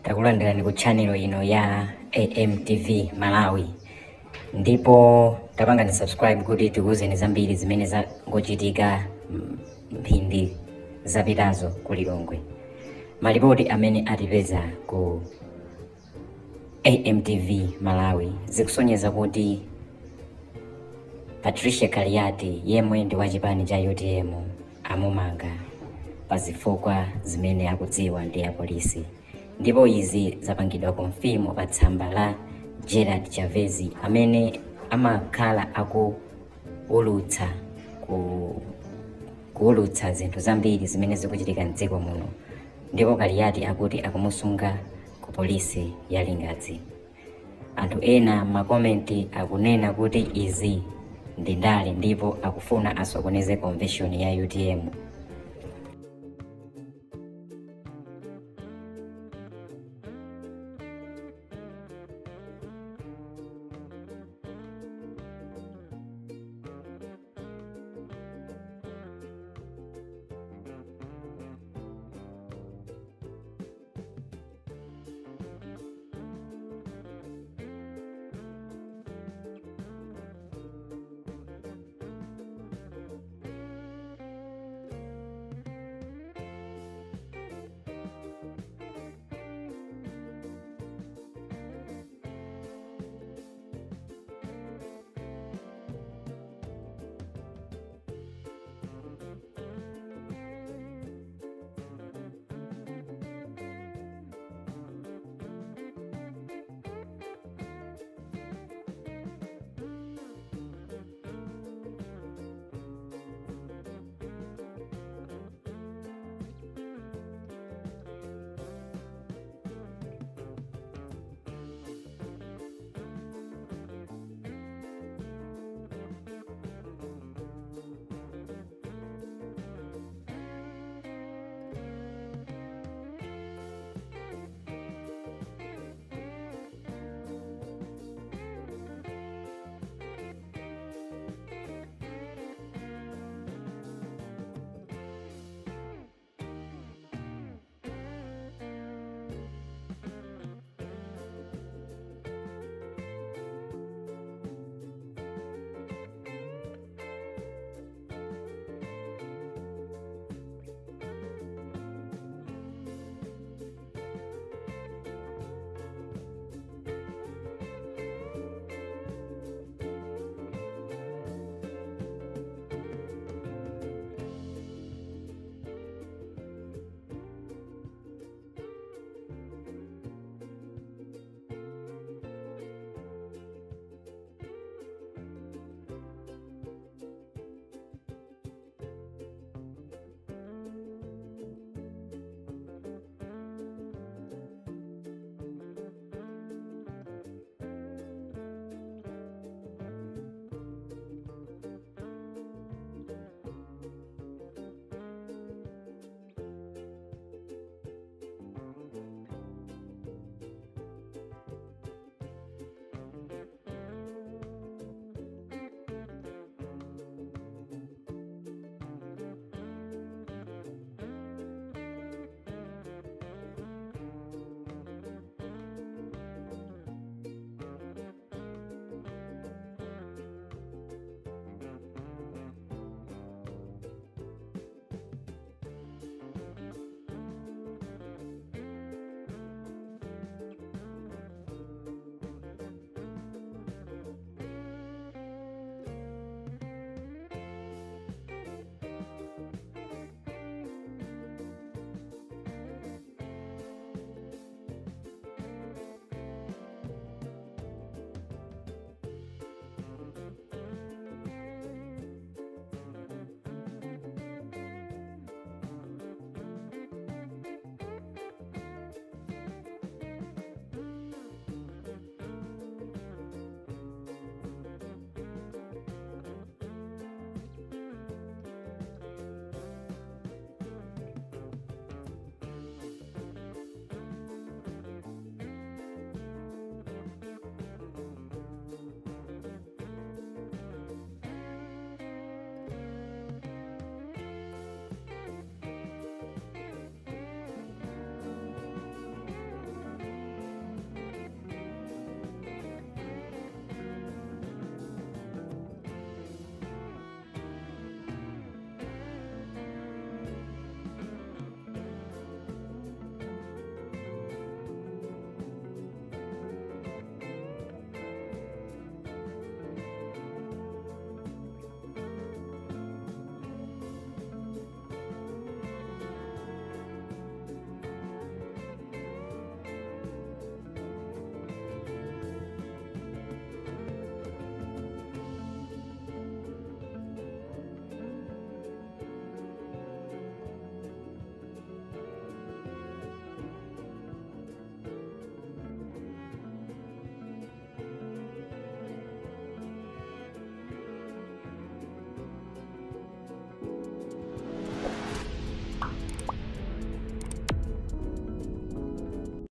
Takulandirani ku channel ino ya AMTV Malawi, ndipo tapangani subscribe kuti tikuwuzeni zambiri zimene zangochitika mphindi zapitazo ku Lilongwe. Malipoti amene atipeza ku AMTV Malawi zikusonyeza kuti Patricia Kaliati, yemwe ndi wachipani cha UTM, amumanga pa zifukwa zimene akudziwa ndi apolisi, ndipo izi zapangidwa confirm pa tsamba la Gerard Chavez, amene amakhala akuulutsa kuulutsa zinthu zambiri zimene zikuchitika mdziko muno. Ndipo Kaliati akuti akumusunga ku polisi ya Lingadzi. Anthu ena ma comment akunena kuti izi ndi ndale ndipo akufuna asokoneze convention ya UTM.